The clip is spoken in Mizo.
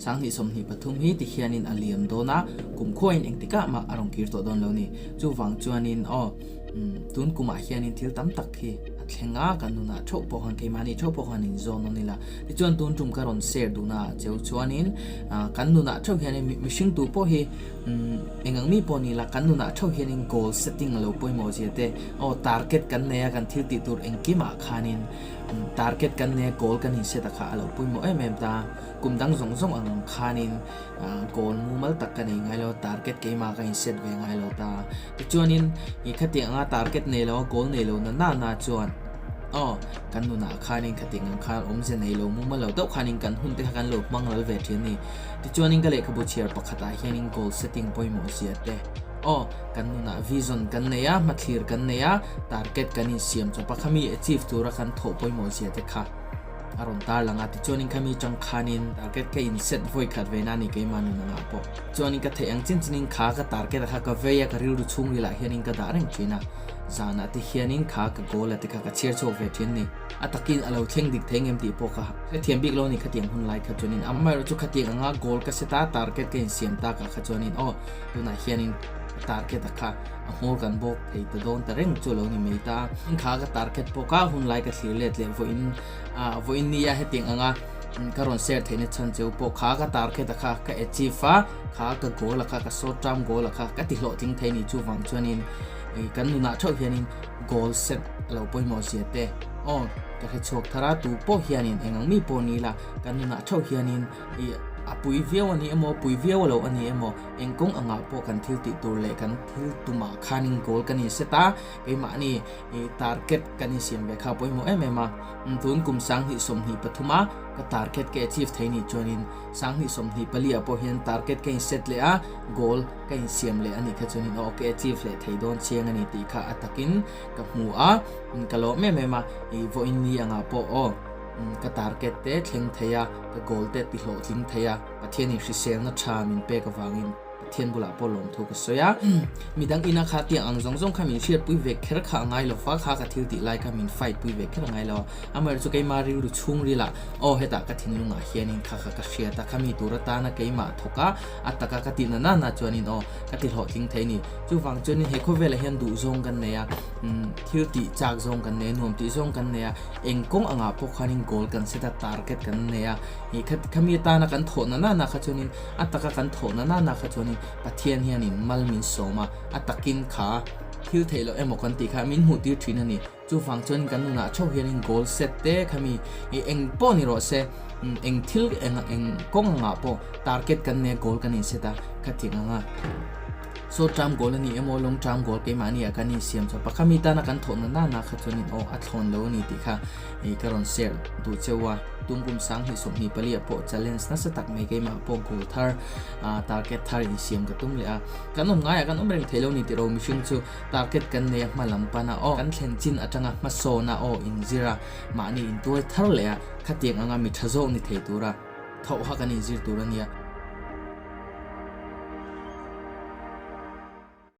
2023 hi tikhianin a liam dawn a, kumkhuain engtikah mah a rawn kir tawh dawn lo ni. Chuvang chuanin aw, tun kumah hianin thil tam tak hi a thleng a, kan nunah theuh pawh khan keimahni theuh pawh khan inzawn nawn ila. Tichuan tun tum ka rawn share duhnaah cheu chuanin kan nunah theuh hianin mihring tu pawh hi eng ang mi pawh ni ila kan nunah theuh hianin goal setting a lo pawimawh zia te, aw target kan nei a kan thil tih tur engkimah khanin target kan nei a goal kan inset a kha a lo pawimawh em em ta. Kum dang zawng zawng ang khanin goal mumal tak ka nei ngai lo, target keimah ka inset ve ngai lo ta. Tichuanin i khatiang anga target nei lo a goal nei lo na na na chuan aw kan nunah khanin khatiang ang khan awmze nei lo mumal lo deuh khanin kan hun te kha kan lo hmang ral ve thin a ni. Tichuanin ka lehkhabu chhiar pakhatah hianin goal setting pawimawh zia te aw kan nunah vision kan nei a, hmathlir kan nei a, target kan insiam chawp a, khami achieve tura kan thawh pawimawh zia te kha. A rawn tar lang a, tichuanin khami chang khanin target ka in set vawi khat ve na ni keimah nun angah pawh. Chuanin ka theih ang chin chinin kha ka target a kha ka vei a, ka rilru chhungril ah hianin ka dah reng thin a, zanah te hianin kha ka goal a te kha ka chhiar chhuak ve thin ni. A takin a lo thleng dik thei ngem tih pawh ka hrethiam bik lo ni khatiang hun lai kha chuanin amaherawh chu khatiang anga goal ka set a, target ka in siam tak ah kha chuanin aw tunah hianin ka target a kha A hmawr kan bawk thei ta dawn ta reng chu a lo ni mai ta. Kha ka target bawk a, hun lai ka thlir let leh vawiin ah vawiin nia hetiang anga ka rawn share theihna chhan cheu pawh kha ka target a kha ka achieve a, kha ka goal a kha ka short term goal a kha ka ti hlawhtling thei ni chuvang chuanin ih kan nunah theuh hianin goal set a lo pawimawh zia te aw ka hre chhuak thar a, tu pawh hianin eng ang mi pawh ni ila kan nunah theuh hianin ih a pui viau a ni emaw pui viau lo a ni emaw Eng kawng angah pawh kan thil tih tur leh kan thil tumah khanin goal kan inset a, keimahni target kan insiam ve kha a pawimawh em em a. Tun kum 2023 a ka target ka achieve thei nih chuanin 2024 ah pawh hian target ka inset leh a, goal ka insiam leh a nih kha chuanin aw ka achieve leh thei dawn chiang a ni tih kha a takin ka hmu a, ka lawm em em a, vawiin ni angah pawh aw ka target te thleng thei a, ka goal te ti hlawhtling thei a. Pathianin hriselna tha min pek avangin Pathian bulah pawh lawmthu ka sawi a. Midang ina kha tiang ang zawng zawng kha min hriatpui ve kher kha a ngai lo fa, kha ka thil tih lai kha min fight pui ve kher a ngai lo a. Amaherawh chu keimah rilru chhungrilah aw hetah ka thinlungah hianin kha kha ka hriat a, khami tur atana keimah thawk a, a taka ka tih na na na chuanin aw ka ti hlawhtling thei a ni. Chuvang chuanin he khawvelah hian duhzawng kan nei a, thil tih chak zawng kan nei a, nuam tih zawng kan nei a, eng kawng angah pawh khanin goal kan set a, target kan nei a. Hi kha khami atana kan thawh na na na kha chuanin a taka kan thawh na na na kha chuanin Pathian hianin mal min sawm a, a takin kha thil theih loh emaw kan tih kha min hmuh tir thin a ni. Chuvang chuanin kan nunah theuh hianin goal set te khami i eng pawh ni rawh se, eng thil eng eng kawng angah pawh target kan nei a goal kan in set a, khatiang anga short term goal a ni emaw long term goal keimahni ah kan insiam chawp a, khami tana kan thawh na na na kha chuanin aw a thlawn lo a ni tih kha i ka rawn share duh cheu a. Tungkum 2024 ah pawh challenge nasa tak mai keimah pawh goal thar target thar insiam ka tum leh a. Kan awm ngaiah kan awm reng thei lo ni tih ro mihring chu target kan nei a hma lam pan a aw kan thlen chin atanga hmasawn a aw inzir a mahni intuai thar leh a khatiang anga mi tha zawk ni thei tura thauh kha kan inzir tur a nia.